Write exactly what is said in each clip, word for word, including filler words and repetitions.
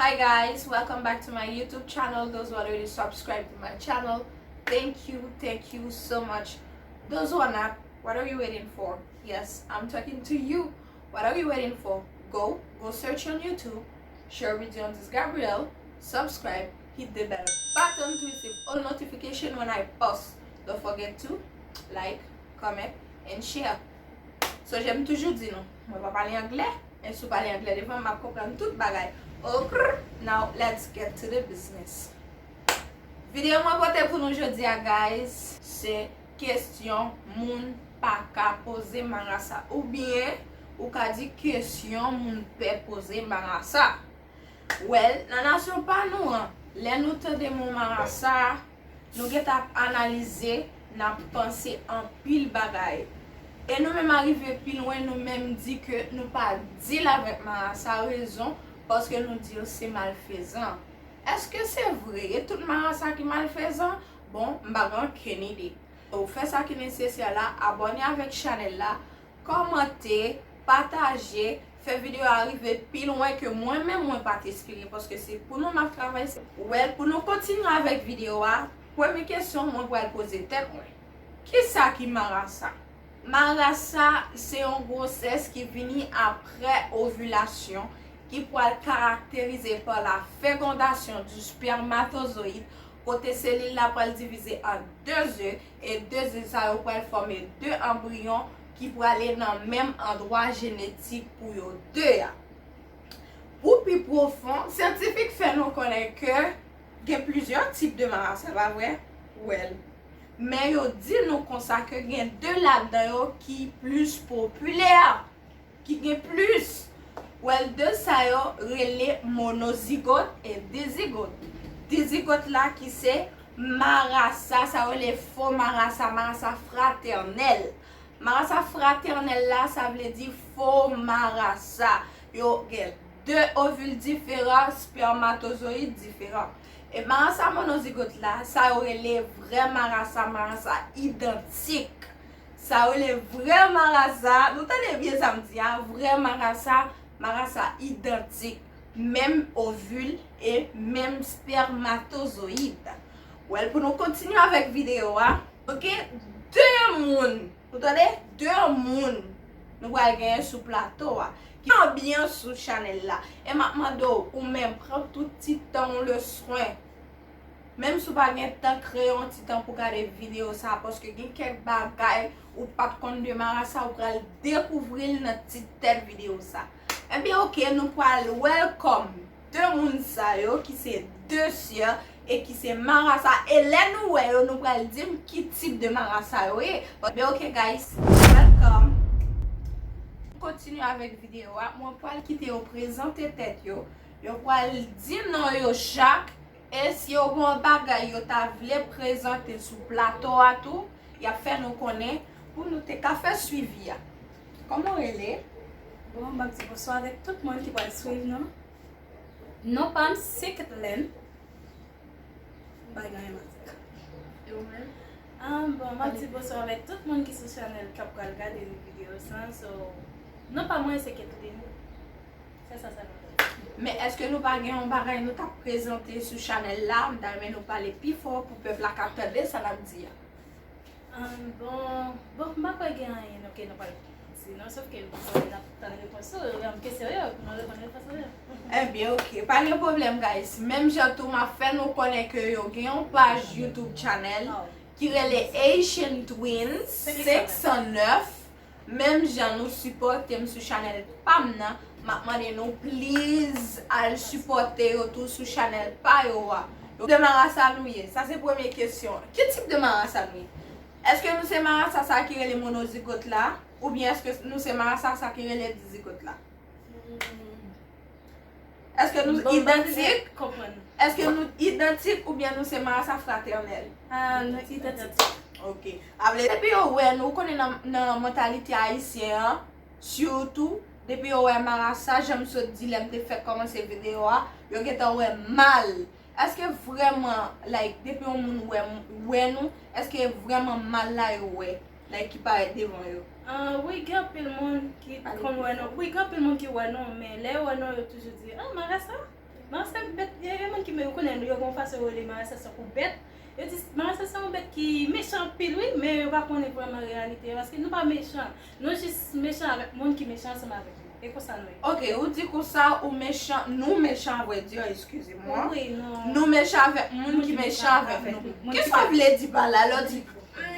Hi guys, welcome back to my YouTube channel. Those who already subscribed to my channel, thank you, thank you so much. Those who are not, what are you waiting for? Yes, I'm talking to you. What are you waiting for? Go, go search on YouTube, Sherry Jones Gabriel, subscribe, hit the bell button to receive all notification when I post. Don't forget to like, comment, and share. So, jan m toujou di nou, mwen pa pale anglè, men si w pale anglè devan m, m ap konprann tout bagay. Ok, now let's get to the business. Videyo mwen pote pou nou jodi a, guys, se kesyon moun pa ka poze marasa. Oubyen, ou ka di kesyon moun pè poze marasa. Well, nan nasyon pa nou an, lè nou tande mo marasa, nou gentan ap analize, n ap panse anpil bagay. E nou menm arive pi lwen, nou menm di ke nou pa deal avèk marasa, rezon, paske nou di yo se malfezan. Èske se vre? E tout marasa ki malfezan? Bon, m pa gen okenn ide. Ou fè sa ki nesesè la, abòne avèk chanèl la, kòmante, pataje, fè videyo a rive pi lwen ke mwen menm mwen pa t espere, paske se pou nou m ap travay, se, well, pou nou kontinye avèk videyo a, premye kesyon mwen pral poze tèt mwen, kisa ki marasa? Marasa se yon gwosès ki vini aprè ovilasyon, ki pral karakterize pa la fécondation du spermatozoïde, kote selil la pral divize an de ze, e de ze sa yo pral fòme de anbriyon ki prale nan menm andwa jenetik pou yo de a. Pou pi pwofon, syantifik fè nou konnen ke gen plizyè tip de marasa, pa vre? Well, men yo di nou konsa ke gen de ladan yo ki plis popilè, ki gen plis. Well, de sa yo rele monozigot e dizigot. Dizigot la ki se marasa, sa yo rele fo marasa, marasa fratènèl. Marasa fratènèl la, sa vle di fo marasa. Yo gen de ovil diferan, spèmatozoyid diferan. E marasa monozigot la, sa yo rele vrè marasa, marasa idantik. Sa yo rele vrè marasa, nou tande byen sa m di a, vrè marasa, marasa idantik, menm ovil e menm spèmatozoyid. Well, pou nou kontinye avèk videyo a, nou gen de moun, nou tande, de moun nou pral genyen sou plato a, ki anbyan sou chanèl la. E m ap mande w, ou menm, pran tout ti tan w, le swen. Menm si w pa gen tan, kreye yon ti tan pou gade videyo sa, paske gen kèk bagay ou pa t konn de marasa, ou pral dekouvri l nan ti tèt videyo sa. Ebyen, oke, nou pral welcome de moun sa yo ki se de sè e ki se marasa. E lè nou wè yo, nou pral di m ki tip de marasa yo ye. Ebyen, oke, guys, welcome. Kontinye avèk videyo a. Mwen pral kite yo prezante tèt yo. Yo pral di non yo chak. E si yo gen yon bagay yo ta vle prezante sou plato a tou, y ap fè nou konnen pou nou te ka fè swivi a. Kòman w rele? Bon, m ap di bonswa avèk tout moun ki pral swiv nou. Non pa m se Ketlen. M pa gen anyen m ap di. E ou menm? Ah, bon, m ap di bonswa avèk tout moun ki sou chanèl k ap pral gade videyo sa. So, non pa mwen se Ketlen. Se sa sèlman. Men èske nou pa gen yon bagay nou t ap prezante sou chanèl la? M ta renmen nou pale pi fò pou pèp la ka tande sa n ap di a. Ahn, bon, bon, m pa kwè gen anyen nou ke nou pral di non, sòf ke nou pral ap tann repons yo, yon kesyon yo, pou nou reponn repons yo. Ebyen, oke, pa gen pwoblèm, guys. Menm jan tou, m ap fè nou konnen ke yo gen yon paj YouTube channel ki rele Haitian Twins senk san nèf. Menm jan nou sipòte m sou chanèl pa m nan, m ap mande nou please al sipòte yo tou sou chanèl pa yo a. Yo de marasa nou ye? Sa se premye kesyon. Ki tip de marasa nou ye? Èske nou se marasa sa ki rele monozigot la? Oubyen èske nou se marasa sa ki rele dizigot la? Èske nou idantik? Èske nou idantik oubyen nou se marasa fratènèl? Ah, nou idantik. Ok. Avle depi yo wè nou, ou konnen nan, nan mantalite ayisyen an, sitou, depi yo wè marasa, jan m sot di lè m te fèk kòmanse videyo a, yo gentan wè mal. Èske vrèman, like, depi yon moun wè, wè nou, èske vrèman mal la yo wè, like, ki parèt devan yo? Ah, wi, gen anpil moun ki konn wè nou. Wi, gen anpil moun ki wè nou, men lè yo wè nou, yo toujou di, ah, marasa? Marasa bèt, gen moun ki, men ou konnen, yo gen yon fason yo rele marasa tankou bèt. Yo di marasa se yon bèt ki mechan anpil, wi, men yo pa konnen vrèman reyalite a, paske nou pa mechan. Nou jis mechan avèk moun ki mechan ansanm avèk nou. E konsa nou ye. Ok, ou di konsa, ou mechan, nou mechan, à vrai dire, excusez-moi. Wi, non. Nou mechan avèk moun ki mechan avèk nou. Kisa w vle di pa la? Lè w di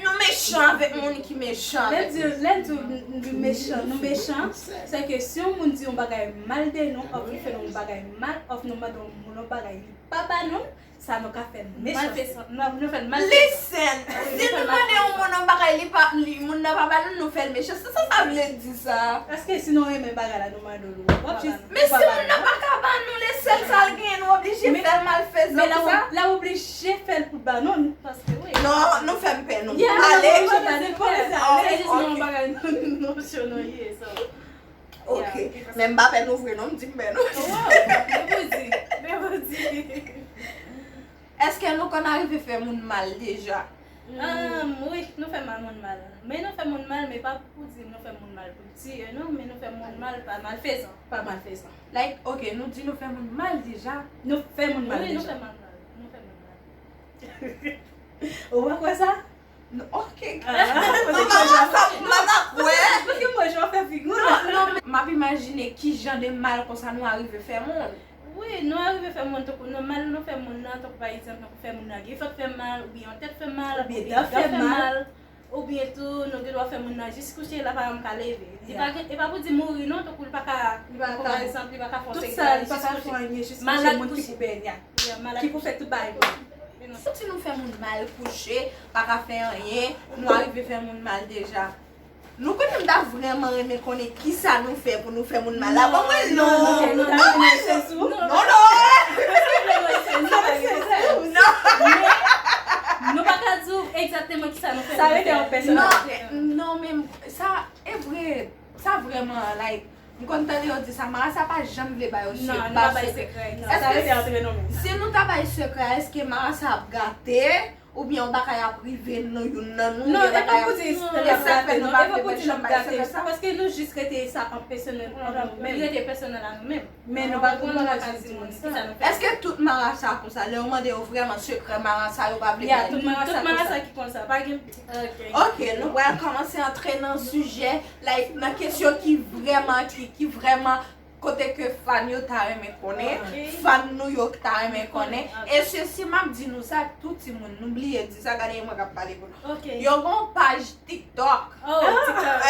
nou mechan avèk moun ki mechan avèk nou. Lè di, lè di nou mechan, nou mechan, se ke si yon moun di yon bagay mal de nou, òf li fè nou yon bagay mal, òf nou mande yon moun yon bagay li pa ba nou, sa nou ka fè l mechan. Malfezan. Nou, nou fè l malfezan. Listen, si nou mande yon moun yon bagay, li pa, li, moun nan pa ba nou, nou fè l mechan. Se sa sa vle di sa. Èske si nou renmen bagay la, nou mande l, w ap jis. Men si moun nan pa ka ba nou, le sèl sa l genyen, nou oblije fè l malfezan konsa. Men l ap oblije fè l pou ba nou. Paske wi. Non, nou fè m pè nou. Ale. Ou pa ka di l konsa. Se jis yon bagay nou, nou, nou ye, so. Ok. Men m pa pè nou vre non, m di m pè nou. Wow, men pou di, men pou di. Èske nou konn arive fè moun mal deja? Wi, nou fè mal moun mal. Men nou fè moun mal, men pa pou di nou fè moun mal pou tiye, non, men nou fè moun mal pa malfezan. Pa malfezan. Like, ok, nou di nou fè moun mal deja. Nou fè moun mal deja. Wi, nou fè mal mal. Nou fè moun mal. Ou pa kwè sa? Ok. Mwen pa kwè. Paske mwen jan fè figi. Non, non, men m ap imajine ki jan de mal konsa nou arive fè moun. Wi, nou arive fè moun tankou, nou mal nou fè moun nan, tankou pa egzanp, tankou fè moun nan gen vant fè mal, oubyen yon tèt fè mal, oubyen dan fè mal, oubyen tou nou gen dwa fè moun nan jis kouche la pa janm ka leve. Li pa gen, e pa pou di mouri non, tankou li pa ka, tankou pa egzanp, li pa ka fè yon sèks, li jis kouche. Malad kouche. Ki pou fè tout bagay pou li. Soti nou fè moun mal kouche, pa ka fè anyen, nou arive fè moun mal deja. Nou konnen m ta vrèman renmen konnen kisa nou fè pou nou fè moun mal la. Ban mwen non. Ban mwen non. Non, non. Nou pa ka di w egzakteman kisa nou fè. Sa rete yon pèsonaj. Non, men sa, e vre, sa vrèman, like, M konn tande yo di sa, marasa pa janm vle ba yo sekrè. Non, nou pa bay sekrè. Èske si nou ta bay sekrè, èske marasa ap gate? Oubyen yon bagay ap rive nou youn nan nou? Non, e pa pou di l ap gate, non, e pa pou di l ap gate. Paske nou jis rete sa an pèsonèl an nou menm. Li rete pèsonèl an nou menm. Men nou pa pou nou ka di moun kisa nou fè. Èske tout marasa konsa, lè yo mande yo vrèman sekrè marasa, yo pa vle bay li? Tout marasa ki konsa, pa gen. Ok, nou pral kòmanse antre nan sijè. Like, nan kesyon ki vrèman, ki, ki vrèman kote ke fan yo ta renmen konnen, fan nou yo ta renmen konnen. E sesi, m ap di nou sa, tout timoun, nou bliye di sa, gade e mwen k ap pale pou nou. Yo gen yon paj TikTok. Oh, TikTok.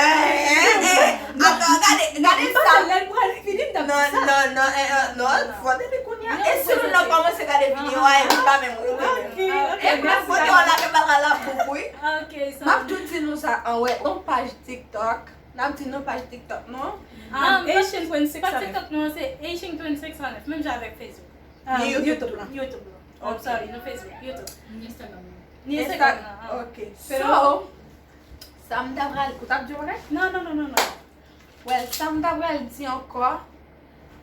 Atò, gade, gade sa. Non, non, non, non, fò depi kounye a. E si nou nan kòmanse gade videyo a, e nou pa menm rete menm. E mwen kote w la ke bagay la bouk, wi. M ap tou di nou sa, anwè, yon paj TikTok. N ap di non paj TikTok nou an. Um, Haitian twenty six. Pa TikTok nou an, se Haitian twenty six on Earth, menm jan avèk Facebook. Ah, YouTube la. YouTube la. Oh, sorry, nou Facebook, YouTube. Ni Instagram nan. Ni Instagram nan. Ok. So, sa m ta pral, ou t ap di yon bagay? Non, non, non, non, non. Well, sa m ta pral di ankò,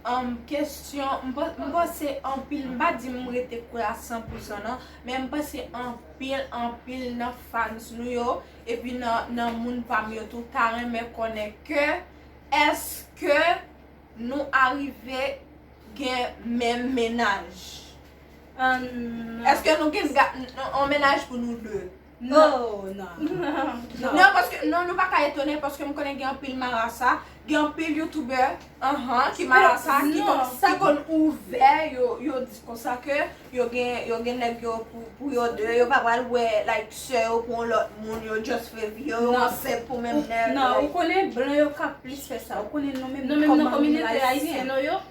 um, kesyon, m pa, m panse anpil, m pa di m rete kwè a san pou san non, men m panse anpil, anpil nan fans nou yo, epi nan, nan moun pa m yo tou, ta renmen konnen ke, èske nou arive gen menm mennaj? Èske nou gen ga-, yon mennaj pou nou de? Non. Oh, non. Non, paske, non, nou pa ka etone, paske m konnen gen anpil marasa, gen anpil youtubè, anhan, ki marasa, ki konn, ki konn ouvè, yo, yo di konsa ke yo gen, yo gen nèg yo pou, pou yo de, yo pa pral wè, like, sè yo pou yon lòt moun, yo just vle vi yo, yo ansent pou menm nèg. Non, ou konnen blan yo ka plis fè sa, ou konnen nou menm, nou menm nan kominote ayisyen nou yo,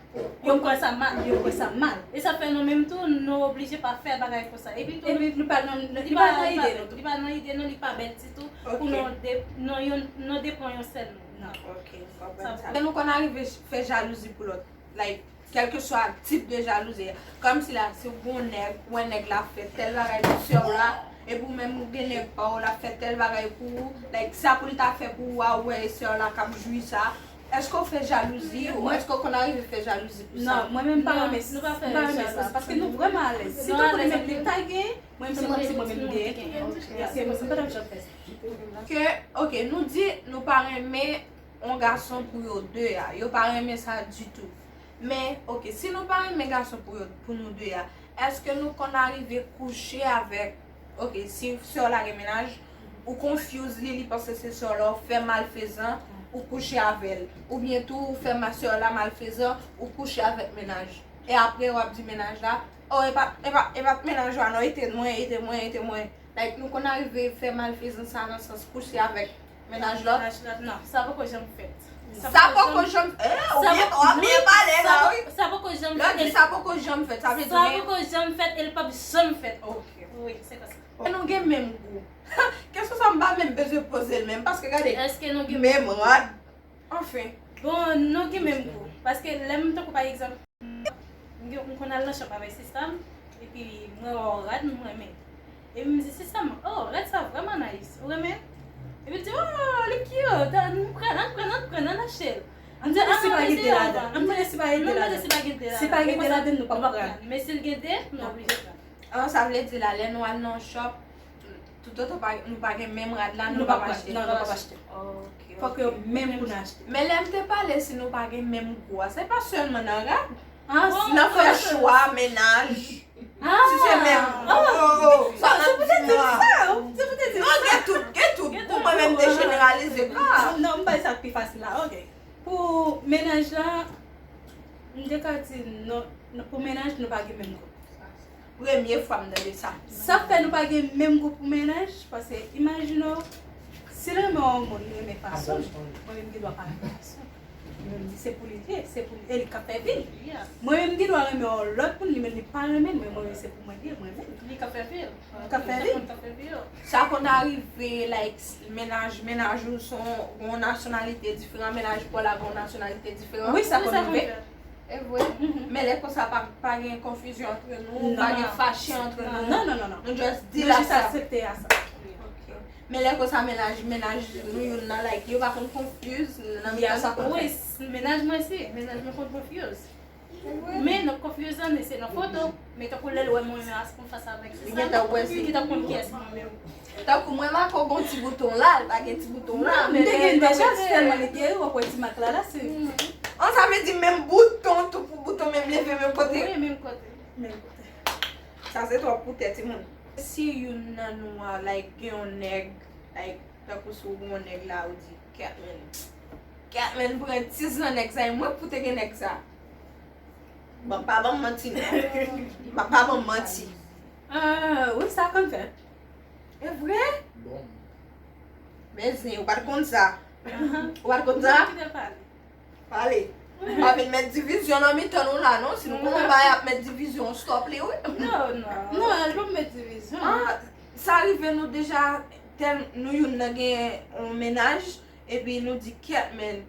yo kwè sa mal. Yo kwè sa mal. E sa fè nou menm tou, nou oblije pa fè bagay konsa. Epi tou, epi nou pa nan, li pa nan ide nou tou. Li pa nan ide nou, li pa bèl ditou, pou nou de, nou youn, nou depan yon sèl moun. Non. Ok, m konprann sa. Èske nou konn arive fè jalouzi pou lòt? Like, kèlkeswa tip de jalouzi. Kòmsi la, si w gen yon nèg, ou wè nèg la ap fè tèl bagay pou sè w la, epi ou menm ou gen nèg pa w, l ap fè tèl bagay pou ou, like, sa pou l ta fè pou ou a, ou wè e sè w la k ap jwi sa. Èske w fè jalouzi, ou èske w konn arive fè jalouzi pou sa? Non, mwen menm m pa renmen, m pa renmen sa, paske nou vrèman alèz. Si tankou li menm li ta gen, mwen menm se mwen, se mwen menm m gen. Se mwen, m pa t ap janm fè sa. Ke, ok, nou di nou pa renmen yon gason pou yo de a. Yo pa renmen sa ditou. Men, ok, si nou pa renmen gason pou yo, pou nou de a, èske nou konn arive kouche avèk, ok, si sè w la gen mennaj, ou konfyouz li, li panse se sè w la, ou fè malfezan, ou kouche avè l. Oubyen tou, ou fè ma sè w la malfezan, ou kouche avèk mennaj. E apre, w ap di mennaj la, oh, e pa, e pa, e pa t mennaj ou a non, e te mwen, e te mwen, e te mwen. Like, nou konn arive fè malfezan sa nan sans kouche avèk mennaj lòt. Mennaj lòt, non, sa poko janm fèt. Sa poko janm, eh, ou byen, w ap byen pale la, wi. Sa poko janm fèt. Lè w di sa poko janm fèt, sa vle di sa poko janm fèt e l p ap janm fèt. Ok. Wi, se konsa. E nou gen menm gou. Kesyon sa m pa menm bezwen poze l menm, paske gade, èske nou gen menm rad? Anfen. Bon, nou gen menm gou. Paske lè m tankou pa egzanp, m gen, m konn al nan shop avèk sista m, epi mwen wè yon rad m renmen. Epi m di sista m, oh, rad sa vrèman nice, ou renmen? Epi l di, oh, li cute, ann pran, ann pran, ann pran, ann achte l. M di, ah, mwen se avan, m di, m mande si pa gen de ladan. Si pa gen de ladan, nou p ap pran. Men si l gen de, nou oblije pran. Ah, sa vle di la, lè nou al nan shop, toutotan pa, nou pa gen menm rad la, nou p ap achte. Non, nou p ap achte. Ok, fòk yo menm pou n achte. Men lè m te pale, si nou pa gen menm gou a, se pa sèlman nan rad. Nan fè chwa mennaj. Si se menm. Oh, oh, oh. Sa, se poutèt di sa. Se poutèt di sa. Non, gen tout, gen tout. Pou mwen menm te jeneralize pa. Non, m bay sa pi fasil la, ok. Pou mennaj la, m te ka di, non, non, pou mennaj, nou pa gen menm gou. Premye fwa m tande sa. Sa fè nou pa gen menm gou pou mennaj, paske imajine w, si l renmen yon moun, li renmen fason l, mwen menm gen dwa pa renmen fason l. Mwen menm di se pou li l ye, se pou li, e li k ap fè vi l. Mwen menm gen dwa renmen yon lòt moun, li menm li pa renmen l, men mwen menm se pou mwen li ye, mwen menm. Li k ap fè vi l. K ap fè vi l. Sa konn arive, like, mennaj, mennaj ou se yon, yon nasyonalite diferan, mennaj pa w la gen yon nasyonalite diferan. Wi, sa konn rive. E vre. Men lè konsa pa, pa gen konfizyon antre nou, pa gen fache antre nou. Non, non, non, non. Nou just deal ak sa. Nou just aksepte a sa. Ok. Men lè konsa mennaj, mennaj nou youn nan, like, yo pa konn confuse nan mitan sa konn fèt. Wi, mennaj mwen si, mennaj mwen konn confuse. Men nan confuse lan, se nan foto. Men tankou lè l wè mwen renmen as konn fas avèk se sa. Li gentan wè se. Li gentan konn kiyès mwen menm. Tankou mwen make w gon ti bouton la, l pa gen ti bouton la. M te gen deja, sèlman li geri, w ap wè ti mak la, la, se. An, sa vle di menm bouton, tou pou bouton, menm leve, menm kote. Wi, menm kote. Menm kote. Sa se twòp pou tèt timoun. Si youn nan nou a, like, gen yon nèg, like, tankou si w gen yon nèg la, ou di, kèt, men. Kèt, men, pran tiz nan nèg sa, e mwen k pou te gen nèg sa. Bon, pa ban m manti, non. Pa, pa ban m manti. Ah, wi, sa konn fèt. E vre? Bon. Men zen, ou pa t konn sa. Ou pa t konn sa? Pale. Pa vin met divizyon nan mitan nou la, non. Si nou konn yon bagay ap met divizyon, stop li, wi. Non, non. Non, al pa met divizyon. Ah, sa rive nou deja, tèl nou youn nan gen yon mennaj, epi nou di, kèt, men,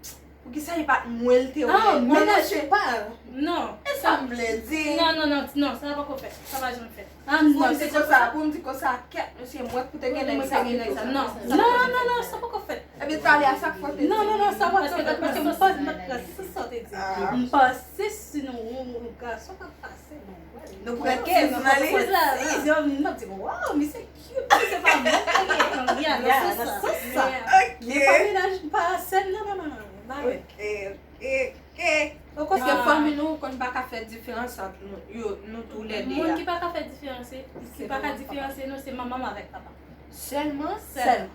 poukisa e pa t mwen l te wè? Ah, mennaj pa. Non. E sa m vle di? Non, non, non, non, sa poko fèt. Sa pa janm fèt. Ah, non, se konsa, pou m di konsa, kèt, mesye, mwen k pou te gen nèg sa, gen nèg sa. Non, non, non, non, sa poko fèt. Epi talè a, sa k fè w te di? Non, non, non, sa pa t fèt, paske m pa t, m pa t, se sa w te di. Ah. M panse si nou, yon, yon gason k ap pase, bon, wè. Nou pran kiz nan li. Kiz la, wi. M ap di, waw, misye cute, misye pa mwen. Ya, nan sans sa. Ok. Men pa mennaj, pa sè m, non, non, non, non, non, non. Ok, ok, ok. Paske fanmi nou konn pa ka fè diferans ant nou, yo, nou toulède a. Moun ki pa ka fè diferans, ki pa ka diferanse nou, se manman m avèk papa m. Sèlman? Sèlman.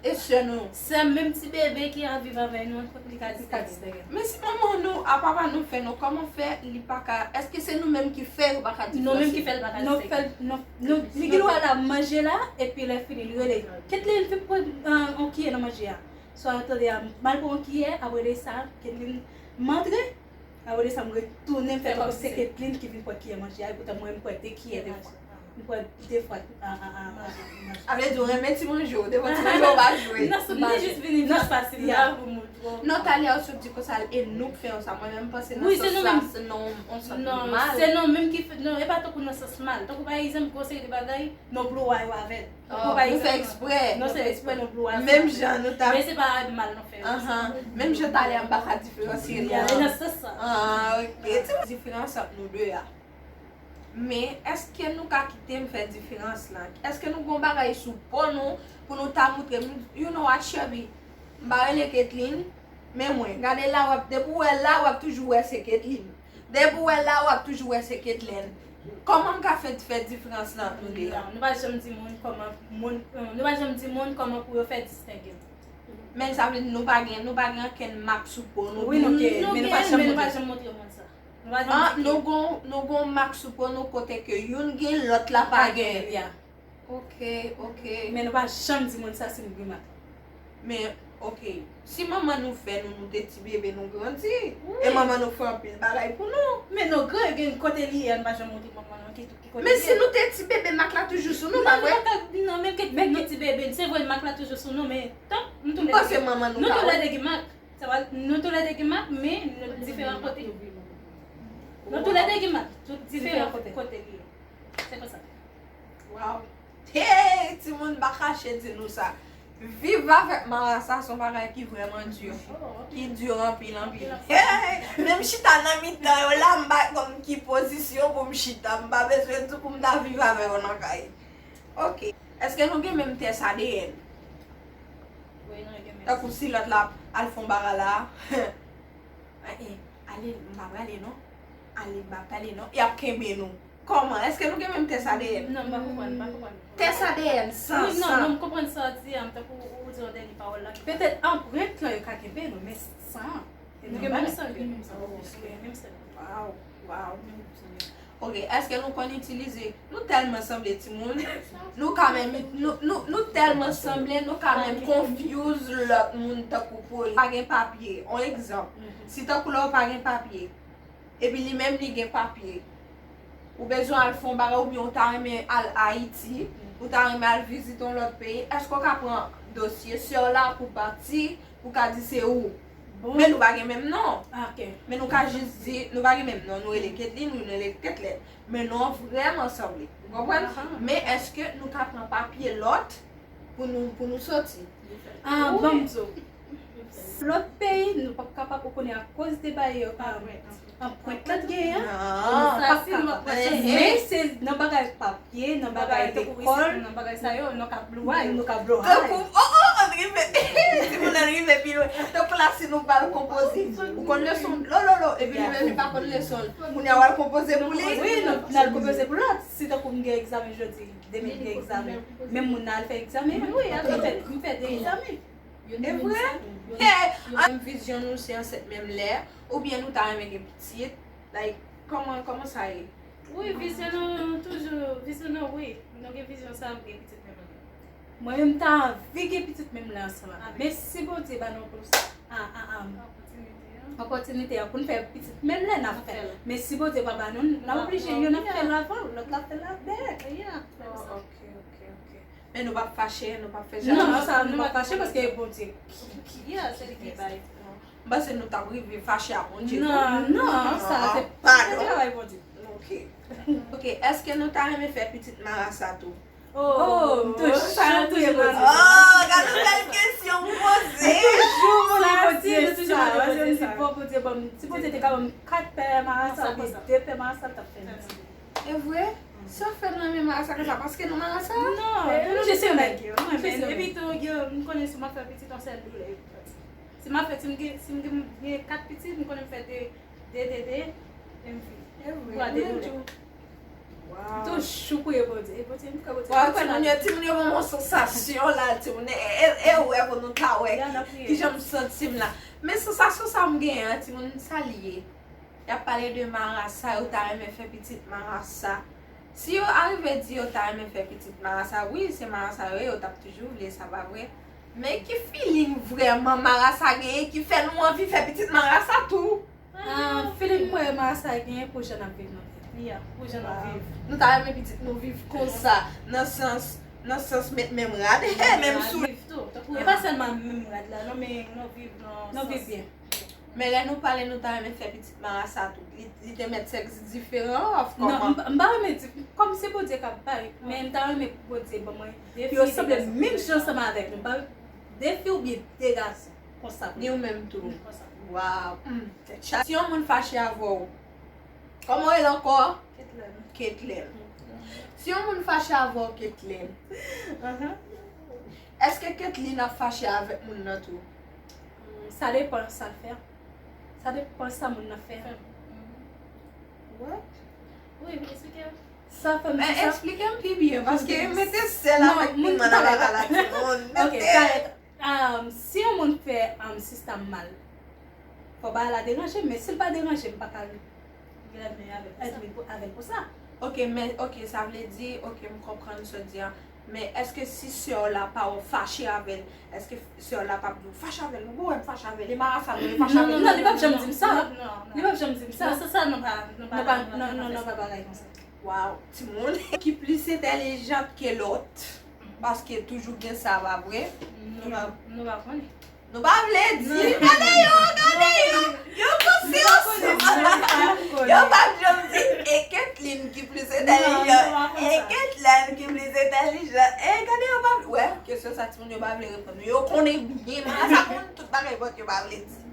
E sè nou? Sè m, menm ti bebe ki ap viv avè nou, li ka distenge. Men si manman nou a papa nou fè nou, kòman fè li pa ka, èske se nou menm ki fè yo pa ka diferanse? Nou menm ki fè l pa ka distenge. Nou fè l, nou, nou, li gen dwa la manje la, epi lè fini, li rele, Ketlin, vin pran, euh, yon kiyè nan manje a. Swa yo tande a, m al pran yon kiyè, apre de sa, Ketlin, m antre, apre de sa, m retounen, m fè tankou se Ketlin ki vin pran kiyè manje a, epoutan mwen, m pran de kiyè de fwa. M pran de fwa, a, a, a, a, manje. A vle di, ou renmen ti manje w, devan ti manje w pa jwe. Non, se m te jis vini, vin pase la pou moutre w. Non, talè a ou sot di konsa, e nou k fè yon sa. Mwen menm, m panse nan sans sa, se nan yon sans mal. Non, se nou menm ki fè, non, e pa tankou nan sans mal. Tankou pa egzanp, gon seri de bagay, nou blouwa yo avè l. Oh, nou fè eksprè. Non, se eksprè nou blouwa. Menm jan nou ta. Men se pa mal nou fè. Ahan. Menm jan talè a m pa ka diferansye nou. Nan sans sa. Ah, ok. Ti diferans ant nou de a. Men, èske nou ka kite m fè diferans lan? Èske nou gon bagay sou po nou pou nou ta moutre m, you know what, Shelby? M pa rele Ketlin, men mwen, gade la, w ap, depi w wè la, w ap toujou wè se Ketlin. Depi w wè l la, w ap toujou wè se Ketlen. Kòman m ka fè, fè diferans nan nou de a? Non, nou pa janm di moun kòman moun, euh, nou pa janm di moun kòman pou yo fè distenge. Men sa vle di nou pa gen, nou pa gen ankenn mak sou po nou. Wi, nou gen, Nou men nou pa gen, janm men nou pa montre. Janm montre moun sa. Nou pa janm Ah, di nou ki- gon, nou gon mak sou po nou kote ke youn gen, lòt la pa Pa gen. gen, ya. Ok, ok. Men nou pa janm di moun sa si nou gen mak. Men, ok. Si manman nou fè nou, nou te ti bebe, nou grandi. E manman nou fè anpil bagay pou nou. Men nou gran gen kote li ye, nou pa janm montre manman nou ki, ki kote Men li si ye. Nou te ti bebe, mak la toujou sou nou, pa vre? Non, menm ke nou ti bebe, se vre mak la toujou sou nou, men tank nou tou M panse manman nou Nou ka tou lè de gen mak. Sa va, nou tou lè de gen mak, men nou diferan kote. Nou tou lè de gen mak, tout diferan Diferan kote. Kote li ye. Se konsa. Waw. Hey, timoun, pa kache di nou sa. Viv avèk marasa se yon bagay ki vrèman di. Ki di anpil, anpil. Hey, menm chita nan mitan yo la, m pa konn ki pozisyon pou m chita. M pa bezwen di pou m ta viv avè yo nan kay. Ok. Èske nou gen menm tès A D N? Wi, nou gen menm. Tankou si lòt la al fè yon bagay la. Eh, eh, ale, m pa prale non. Ale, m pa prale non. Y ap kenbe nou. Kòman? Èske nou gen menm tès A D N? Non, m pa konprann, m pa konprann. Tès A D N, san, Wi, non, san. Non, m konprann sa w di a, m tankou ou di yon dènye pawòl la. Petèt anprent lan yo ka kenbe nou, men san. Nou gen menm san. Gen menm san. Wi, menm san. Waw, waw. Ok, èske nou konn itilize, nou tèlman sanble timoun, nou ka menm, nou, nou, nou tèlman sanble, nou ka menm confuse lòt moun tankou pou pa gen papye. On egzanp, si tankou la ou pa gen papye, epi li menm li gen papye, ou bezwen al fè yon bagay oubyen ou ta renmen al Ayiti, ou ta renmen al vizite yon lòt peyi, èske w ka pran dosye sè w la pou pati, pou ka di se ou? Men nou pa gen menm non. Men nou ka jis di, nou pa gen menm non, nou rele Ketline, nou rele Ketlen. Men non an vrèman sanble. Ou konprann? Men èske nou ka pran papye lòt pou nou, pou nou soti? Ah, bon, so. Lòt peyi, nou p ap kapab, ou konnen, akoz de bagay yo, anprent lan t genyen. Ah, Sa si nou p ap pran chans. Men se nan bagay papye, nan bagay lekòl, nan bagay sa yo, nou ka blow high. Nou ka blow high. Tankou, oh, oh, ann rive. Timoun ann rive pi lwen. Tankou la, si nou pral konpoze. Ou konn leson, lo, lo, lo. Epi li menm li pa konn leson. Kounye a, w al konpoze pou li. Wi, nou, nou al konpoze pou lòt. Si tankou m gen egzamen jodi, demen m gen egzamen. Menm moun nan al fè egzamen. Wi, m fè, m fè de egzamen. E vre? Hey, menm vizyon nou se ansent menm lè, oubyen nou ta renmen gen pitit? Like, kòman, kòman sa ye? Wi, vizyon nou toujou, vizyon nou, wi. Nou gen vizyon sa, nou gen pitit menm lè. Mwen menm ta anvi gen pitit menm lè ansanm avè. Men si Bondye ba nou plis a, a, a, opòtinite a pou n fè pitit menm lè n ap fè l. Men si Bondye pa ba nou, n ap oblije youn ap fè l avan, lòt la ap fè l dèyè. Oh, ok, ok, ok. Men nou p ap fache, nou p ap fè jan. Non, sa, nou p ap fache paske e Bondye ki, ki, ki, se li ki bay. M panse nou t ap rive fache a Bondye tou. Non, non, sa se pa travay Bondye. Ok. Ok, èske nou ta renmen fè pitit marasa tou? Oh, m toujou Oh, gade yon bèl kesyon m poze. Toujou mande Bondye sa. Paske m di, bon, Bondye ban m, si Bondye te ka ban m kat pè marasa oubyen de pè marasa, l t ap fè m. E vre? Sa fè nou renmen marasa konsa? Paske nou marasa? Non, nou jestionè. Epi tou, m konnen si m ap fè pitit, yon sèl doulè. Si m ap fè, si m gen, si m gen, gen kat pitit, m konnen m fè de, de, de, de, e m fini. Vwa de doulè. Toujou priye Bondye. E Bondye, m kwè Bondye. Waw, timoun yo, timoun yo ban m yon sansasyon la, timoun. E, e, e wè pou nou ta wè kijan m santi m la. Men sansasyon sa m genyen an, timoun, sa li ye? Y ap pale de marasa, yo ta renmen fè pitit marasa. Si yo arive di yo ta renmen fè pitit marasa, wi, se marasa yo ye, yo t ap toujou vle, sa pa vre. Men ki feeling vrèman marasa genyen ki fè nou anvi fè pitit marasa tou? Ah, feeling mwen marasa genyen pou jan n ap viv nou. Yeah, pou jan n ap viv. Nou ta renmen pitit nou viv konsa, nan sans, nan sans met menm rad, menm soulye. Viv tou. E pa sèlman menm rad la, non, men nou viv nan, nou viv byen. Men lè nou pale, nou ta renmen fè pitit marasa tou. Li, li te mèt sèks diferan, of kòman? Non, m pa renmen di, kòm se Bondye k ap bay, men m ta renmen pou Bondye ban mwen de fi, yo sanble menm jan ansanm avèk nou. De fi oubyen de gason. Konsa. Ni ou menm tou. Waw. Si yon moun fache avè w, kòman w rele ankò? Ketlen. Si yon moun fache avè w, Ketlen, èske Ketlen ap fache avèk moun nan tou? Sa depann sa l fè. Sa depann sa moun nan fè. What? Wi, eksplike. Sa fè m Men di sa. Eksplike m pi byen, paske mete sèl Non, avèk moun piman pa nan dakò. Papa la timoun. Ok, Mete. Kayèt, um, si yon moun fè um, sistèm mal, fò bagay la deranje m, men si l pa deranje m, m pa ka Gade avèk sa. admit pou- avè l pou sa. Ok, men, ok, sa vle di, ok, m konprann sa w di a. Men èske si sè w la pa wè w fache avè l, èske sè w la p ap di w fache avè l? Ou wè m fache avè l, e marasa nou, e fache avè l. Non, li p ap janm di m sa. Non, non. Li p ap janm di m sa. Non, se sa, nou pa, nou pa, Nou pa, non, non, non, pa bagay konsa. Waw, timoun ki plis entèlijant ke lòt. Paske toujou gen sa, pa vre? Nou pa, nou pa konnen. Nou pa vle di, gade yo, gade yo. Yo konsyans. Yo p ap janm di, e Kathleen ki plis entèlijan. E Kathleen ki plis entèlijan. E gade yo pa vle. Wè, kesyon sa timoun yo pa vle reponn. Yo konnen byen, men sa konn tout bagay bòt yo pa vle di.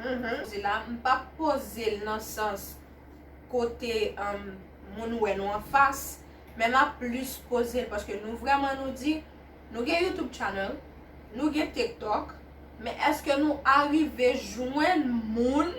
Mhm. Se la, m p ap poze l nan sans kote um, moun wè nou anfas, men m ap plis poze l paske nou vrèman nou di, nou gen YouTube channel, nou gen TikTok, men èske nou arive jwenn moun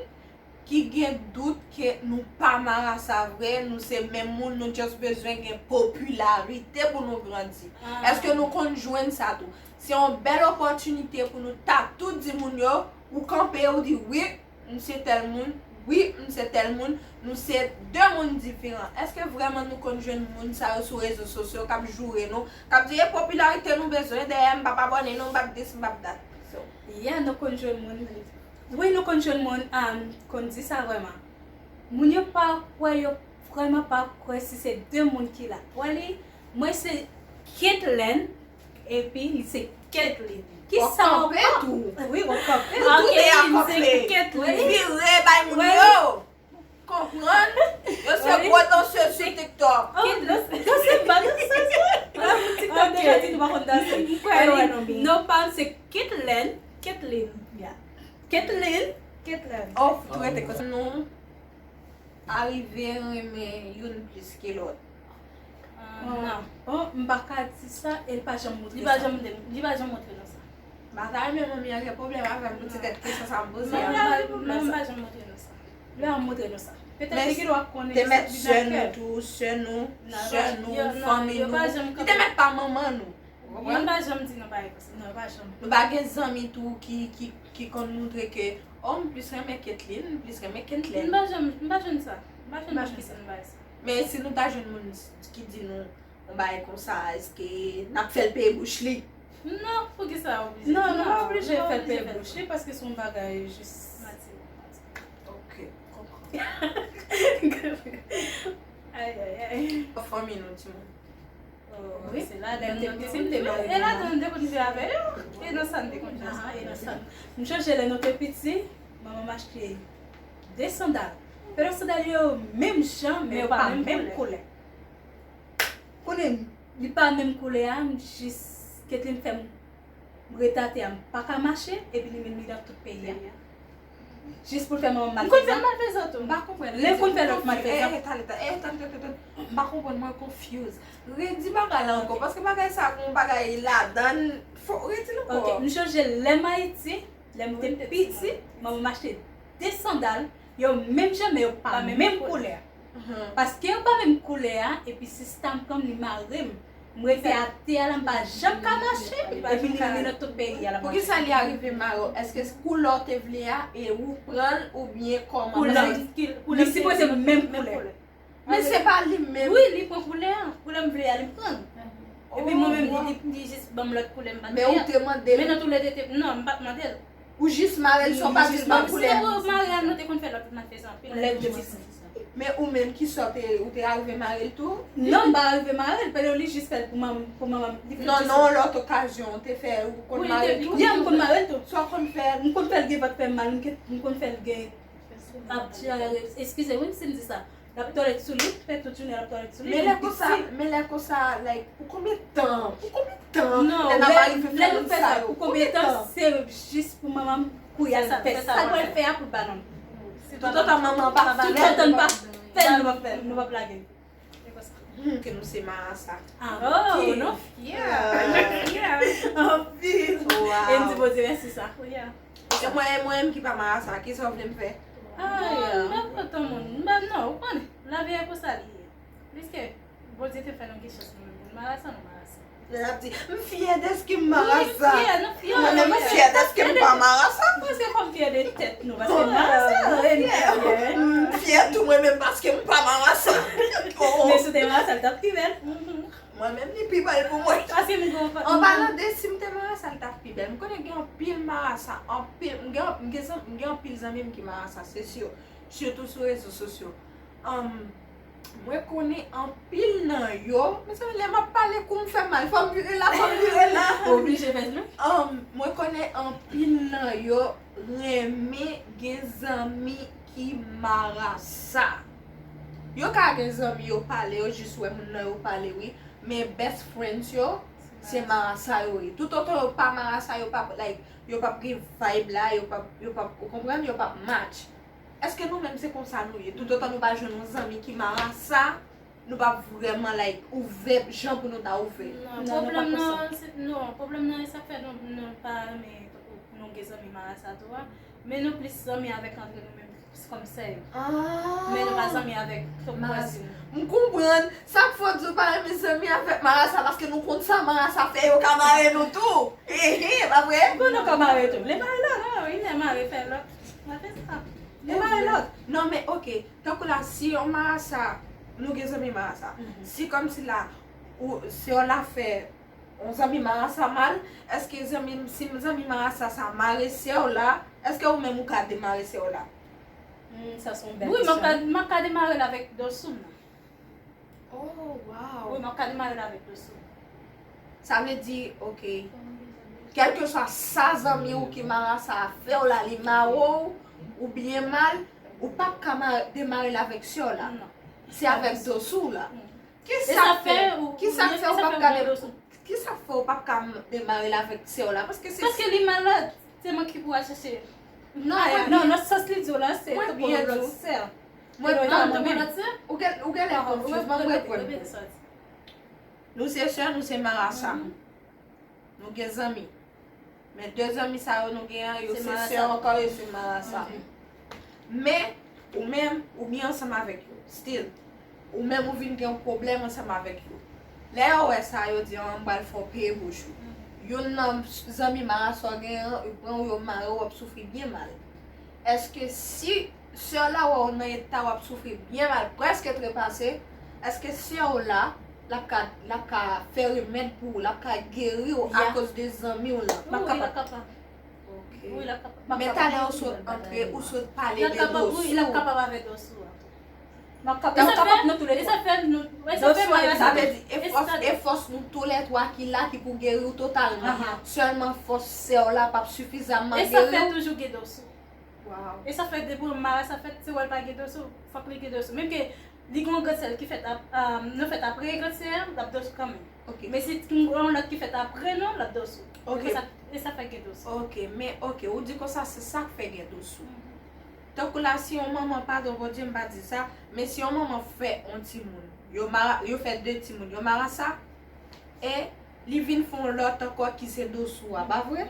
ki gen dout ke nou pa marasa vre, nou se menm moun, nou just bezwen gen popilarite pou nou grandi? Èske nou konn jwenn sa tou? Se yon bèl opòtinite pou nou ta tou di moun yo, ou kanpe, ou di wi, m se tèl moun, wi, m se tèl moun, nou se de moun diferan. Èske vrèman nou konn jwenn moun sa yo sou rezo sosyo k ap joure nou, k ap di e popilarite nou bezwen, dèyè m p ap abòne nou, m p ap dis, m p ap dat? So, Yeah, nou konn jwenn moun. Wi, nou konn jwenn moun um, konn di sa vrèman. Moun yo pa kwè, yo vrèman pa kwè si se de moun ki la. Wè li, mwen se Kathleen, epi li se Kathleen. Ki w ap sa w kanpe tou. Wi, w ap kanpe. Nou tou de a Kathleen, se kanpe. Kathleen. Vire bay moun Wè. Yo. Konprann? Yo se Wè. Gwo dansez sou TikTok. Ki dans- danse pa danse sa. Wè, moun TikTok deja di nou pa konn danse. M kwè wè non, byen. Non, pa se Kathleen. Kathleen. Yeah. Kathleen. Kathleen. Oh, tou rete konsa. Nou arive renmen youn plis ke lòt. Ah, non. Oh, m pa ka di sa, e l pa janm montre Li pa sa. Janm, li pa janm montre nou sa. M pa ta renmen manmi an gen pwoblèm avè m pou ti tèt kesyon sa m poze Non, a. non, non, m pa janm montre nou sa. Lè a montre nou sa. Petèt Men li gen dwa konnen Te mèt sa sè ki nou nan tou, sè nou, Non, sè yo, nou, yo, non, fanmi yo pa nou. janm Li te mèt pa manman nou. Ou Yo konprann? pa janm di nou bagay konsa. Non, yo pa janm. Nou pa gen zanmi tou ki, ki, ki konn montre ke, oh, m plis renmen Kathleen, m plis renmen M Kathleen. pa janm, m pa jwenn sa. M pa jwenn moun ki di nou bagay sa. Men si nou ta jwenn moun ki di nou yon bagay konsa, èske n ap fè l peye bouch li? Non, poukisa oblije? Non, nou pa oblije nou pa fè l oblije peye bouch li paske se yon bagay jis. Mati. Ok. Konpran. Ay, ay, ay. Fanmi nou, timoun. Oh, Wi, se la lè m te nou piti, m te mare E la manman. nou te konn viv avè yo. E nan sa n te konn fè sa. Ah, e nan sa. M chonje lè nou te piti, manman m achte de sandal. Petèt sandal yo menm jan, men yo pa menm koulè. Konnen li pa menm koulè a, m jis Kathleen fè m rete atè a, m pa ka mache, epi li menm li nan tout peyi a. Jis pou l fè manman m M konn fè malfezan. Malfezan tou. M pa konprann. Lè konn fè lòt malfezan. Eh, tande, tande, eh, tande, tande, tande. M pa konprann, mwen confuse. Redi bagay la ankò, paske bagay sa gon bagay ladan l. Fò redi l ankò. Ok, m chonje lè m Ayiti, lè m te piti, manman m achte de sandal, yo menm jan, men yo pa menm koulè. Paske yo pa menm koulè a, epi sista m pran m, li mare m. M rete atè a la, m pa janm ka mache, epi li menm li nan tout peyi a la. Poukisa li arive mare w? Èske koulè w te vle a, e ou pran l, oubyen kòman? Koulè, li sipoze menm koulè. Men se pa li menm. Wi, li pran koulè a. Koulè m vle a, li pran. Epi mwen menm, li, li, li jis ban m lòt koulè m pa t vle. Men ou te mande l. Men nan tou lè de te, non, m pa t mande l. Ou jis mare l san w pa di l ban koulè. Mare a, nou te konn fè lòt malfezan anpil. Lè m te piti. Men ou menm, kisa w te, ou te arive mare l tou? Non, m pa arive mare l, paske li jis fè l pou manman, pou manman m. Non, non, lòt okazyon, ou te fè, ou konn mare l tou? Ya, m konn mare l tou. Sa w konn fè? M konn fè l gen vant fè mal, m konn fè l gen ap tire, eskize wi si m di sa. L ap tòlèt sou li, fè tout jounen l ap tòlèt sou li. Men lè konsa, men lè konsa, like, pou konbyen tan? Pou konbyen tan? Non, Lè n ap lè, arive lè fè nou moun fè sa sa, yo? pou konbyen tan, se jis pou manman m kouri al fè sa l pral fè a pou l ba nou. Toutotan manman pa fè l. Toutotan n pa fè l, nou p ap fè l, nou p ap lage l. Hmm, ke nou se marasa. Ah, ok. Yeah. Yeah. Anpil. Wow. E m di Bondye mèsi sa. E mwen, e mwen menm ki pa marasa, kisa w vle m fè? Ay, m pa kontan moun. M pa, non, ou konnen. Lavi a konsa li ye. Pliske Bondye te fè nou gen chans nou menm pou nou marasa, nou marasa. Lè l ap di, "M fyè dèske m marasa." Wi, m fyè, nou fyè. Mwen menm, m fyè dèske m pa marasa. Paske fò m fyè de tèt nou, paske m marasa. M fyè tou mwen menm paske m pa marasa. Oh. Men si w te marasa, l t ap pi bèl. Mwen menm, li pi bèl pou mwen. Paske m gen yon... An palan de si m te marasa, l t ap pi bèl. M konnen gen anpil marasa, anpil, m gen, m gen, zanm- m gen anpil zanmi m ki marasa, se si. Sitou sou rezo sosyo. Anm, mwen konnen anpil nan yo, mezanmi, lè m ap pale, kou m fè mal, fò m vire la, fò m vire la. Oblije fè dlo. Anm, mwen konnen anpil nan yo renmen gen zanmi ki marasa. Yo ka gen zanmi, yo pale, yo jis wè moun nan, yo pale, wi. Men best friends yo, se marasa yo ye. Toutotan yo pa marasa, yo p ap, like, yo p ap gen vibe la, yo p ap, yo p ap, ou konprann, yo p ap match. Èske nou menm se konsa nou ye? Toutotan nou pa jwenn yon zanmi ki marasa, nou p ap vrèman, like, ouvè jan pou nou ta ouvè. Non, pwoblèm nan, se, non, pwoblèm nan, e sa k fè nou, nou pa renmen tankou pou nou gen zanmi marasa tou a. Men nou plis zanmi avèk antre nou menm, kòm sè yo. Men nou pa zanmi avèk tout vwazin. M konprann. Sa k fè w di w pa renmen zanmi avèk marasa, paske nou konn sa marasa fè, yo ka mare nou tou. Ehe, pa vre? Bon, nou ka mare tou. Vle mare lòt, non, wi, lè mare fè lòt. Mwen fè sa. Vle mare lòt. Non, men, oke. Tankou la, si yon marasa, nou gen zanmi marasa. Si kòmsi la, ou, sè w la fè yon zanmi marasa mal, èske zanmi, si zanmi marasa sa mare sè w la, èske ou menm ou ka demare sè w la? Hmm, sa se yon bèl kesyon. Wi, m ap ka, m ap ka demare l avèk dosou m nan. Oh, wow. Wi, m ap ka demare l avèk dosou. Sa vle di, oke, kèlkeswa sa zanmi w ki marasa a fè w la, li mare w, ou byen mal, ou p ap ka ma- demare l avèk sè w la. Non. Se avèk dosou w la. Ki sa k fè, ki sa k fè ou p ap ka de- Ki sa k fè w p ap ka m- demare l avèk sè w la? Paske se... Paske li malad. Se mwen ki pou al chèche. Non, mwen, non, nan sans li di w la, se tankou yon lòt sè. Mwen, non, tankou lòt sè? Ou gen, ou genlè konfyiz, mwen reprann. Nou se sè, nou se marasa. Nou gen zanmi. Men de zanmi sa yo nou gen an, yo se sè ankò, yo se marasa. Men, ou menm, ou byen ansanm avèk yo. Still, ou menm ou vin gen yon pwoblèm ansanm avèk yo. Lè yo wè sa, yo di, "An, m pral fè w peye bouch ou." Youn nan zanmi marasa w gen an, yo pran w, yo mare w, w ap soufri byen mal. Èske si sè w la wè w nan eta w ap soufri byen mal, prèske trepase, èske sè w la, l ap ka, l ap ka fè remèd pou ou, l ap ka geri w akoz de zanmi w lan? Wi, l ap kapab. Wi, l ap kapab. Men talè ou sot antre, ou sot pale de dosou. Wi, l ap kapab avè dosou a. M ap kapab, m kapab nou toulètwa. E sa fè nou, e sa fè mwen, sa vle di, e fòs, e fòs nou toulètwa ki la ki pou geri w totalman. Sèlman fòs sè w la p ap sifizamman geri w. E sa fè toujou gen dosou. Wow. E sa fè depi yon marasa fèt, se wè l pa gen dosou, fòk li gen dosou. Menm ke li gen yon grandsè l ki fèt ap, nou fèt apre grandsè a, l ap dosou kanmenm. Men si gen yon lòt ki fèt apre nou, l ap dosou. E sa, e sa fè gen dosou. Ok, men ok, ou di konsa se sa k fè gen dosou. Tankou la, si yon manman, padon Bondye, m pa di sa, men si yon manman fè yon timoun, yo mara, yo fè de timoun, yo marasa, e li vin fè yon lòt ankò ki se dosou a, pa vre?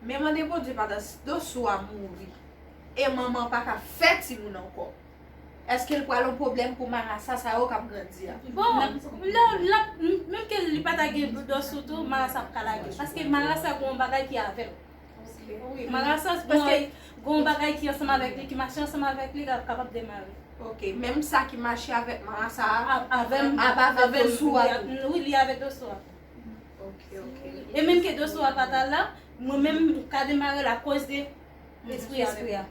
Men mande Bondye, pandan dosou a mouri, e manman pa ka fè timoun ankò, èske l pral yon pwoblèm pou marasa sa yo k ap grandi a? Bon, lè, lè, menm ke li pa ta gen dosou tou, marasa ap ka lage. Paske marasa gen yon bagay ki avè l. Wi, marasa, paske gen yon bagay ki ansanm avèk li, ki mache ansanm avèk li, l ap kapab demare. Ok, menm sa ki mache avèk marasa a, ap avè m, ap avè dosou a tou. Wi, li avè dosou a. Ok, ok. E menm ke dosou a pa ta la, mwen menm, m ka demare l akoz de espri, espri a.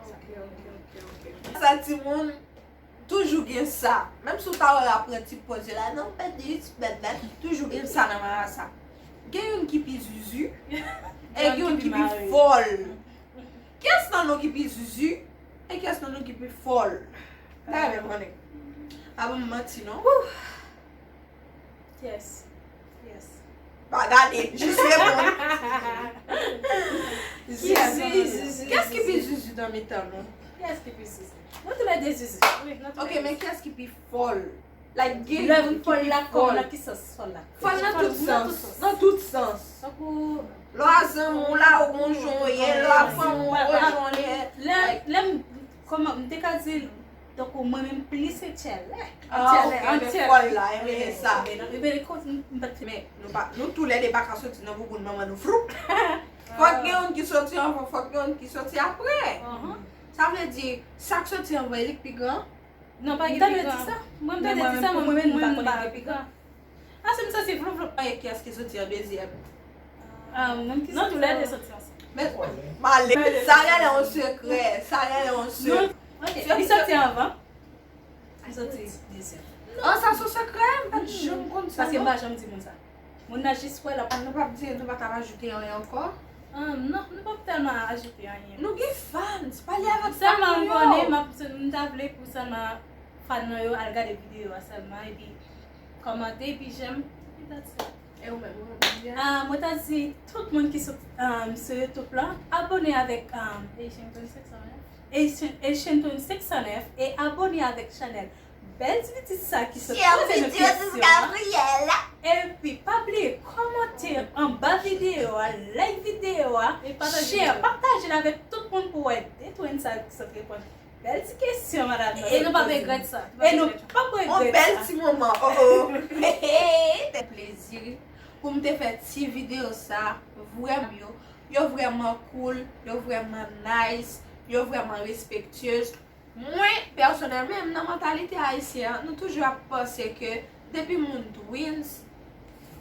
Ok, ok, ok, ok. Sa timoun, toujou gen sa. Menm si w ta wè apranti poze la, non, pèdi, bèt, bèt, toujou gen sa nan marasa. Gen youn ki pi zuzu, e gen youn ki pi fòl. Kiyès nan nou ki pi zuzu, e kiyès nan nou ki pi fòl? M ta renmen konnen. Pa ban m manti, non. Yes. Yes. Pa gade, jis reponn. Zuzu, zuzu. Kiyès ki pi zuzu nan mitan nou? Kiyès ki pi zuzu? Nou toulède zuzu. Wi, nou toulède. Ok, men kiyès ki pi fòl? Like, gen youn ki pi fòl. Lè fòl la, kòman, nan ki sans fòl la? Fòl nan tout sans. Nan tout sans. Tankou lè w a zanmi w la, ou gon jan w ye, lè w a fanmi w, ou gon jan w ye. Lè, lè m Kòman m te ka di l? Donk, mwen menm plis se tchèlè. Ah, ok, men fòl la, e menm sa. Ebyen, ebyen, koz m, m pa t fè. Men nou pa, nou toulède pa ka soti nan bouboun manman nou floup. Fòk gen youn ki soti anvan, fòk gen youn ki soti apre. Sa vle di, sa k soti anvan, e li k pi gran? Non, pa gen pi gran. Mwen, m tande di sa, mwen, mwen, mwen, m pa konnen ki pi gran. Ah, se m soti floup floup. E kiyès ki soti an dezyèm? Ah, mwen ki soti. Non, toulède soti ansanm. Men, male, sa rele yon sekrè, sa rele yon sekrè. Ok, li soti anvan. Li soti dezyèm. Ah, sa se yon sekrè, m pa t janm konn sa. Paske m pa janm di moun sa. Moun nan jis wè l ap. Nou p ap di, nou pa t ap ajoute anyen ankò? Ah, non, nou p ap tèlman ajoute anyen. Nou gen fans, pale avèk Sèlman m konnen, m ap, m ta vle pou sèlman fan nan yo al gade videyo a sèlman, epi kòmante, epi j'aime, epi that's it. E ou menm, ou menm? Ah, mwen ta di tout moun ki sou, um, sou YouTube la, abone avèk um, Asian twenty-six oh nine. Asian, Asian twenty-six oh nine e abone avèk chanèl bèl ti pitit sa ki sot poze nou kesyon an. Epi pa bliye kòmante anba videyo a, like videyo a, share, pataje l avèk tout moun pou wè de twin sa ki sot reponn bèl ti kesyon madanm nan. E nou p ap regrèt sa. E nou p ap regrèt sa. Yon bèl ti moman. Oh oh. Te plezi pou m te fè ti videyo sa. Vrèman yo, yo vrèman cool, yo vrèman nice, yo vrèman respektyez. Mwen, pèsonèlman, nan mantalite ayisyen an, nou toujou ap panse ke depi moun twins,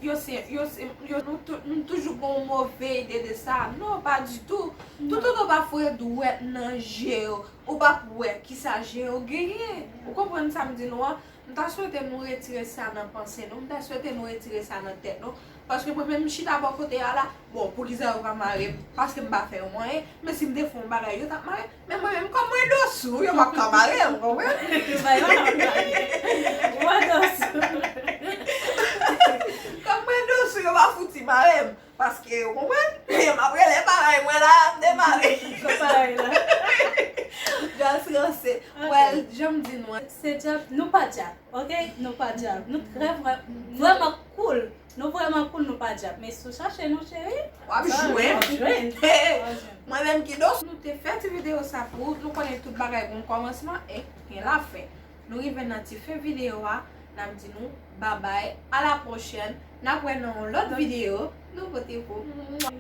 yo se, yo se, yo, nou, tou- nou toujou gen yon move ide de sa. Non, pa ditou. Toutotan w pa foure dwèt nan je yo, ou p ap wè kisa je yo genyen. Ou konprann sa m di nou an? M ta swete nou retire sa nan panse nou, m ta swete nou retire sa nan tèt nou. Paske mwen menm m chita bò kote a la, bon, poukisa yo pa mare m? Paske m pa fè yo anyen, men si m te fè yon bagay, yo t ap mare m. Men mwen menm, kòm mwen dosou, yo p ap ka mare m, konprann? Yo pa yo ap mare. Ou pa dosou. Kòm mwen dosou, yo pa fouti mare m. Paske, ou konprann? M ap rele parèy mwen la, m demare. Parèy la. Just ranse. Well, jan m di nou an. Se djab, nou pa djab, ok? Nou pa djab. Nou trè vrè, vrèman cool. Nou vrèman cool, nou pa djab. Men si w chache nou, cheri, w ap jwenn. W ap jwenn. Mwen menm ki dosou, nou te fè ti videyo sa pou ou. Nou konnen tout bagay gen yon kòmansman e gen lafen. Nou rive nan ti fen videyo a, n ap di nou babay, a la pwochèn, n ap wè nan yon lòt videyo, nou pote pou ou.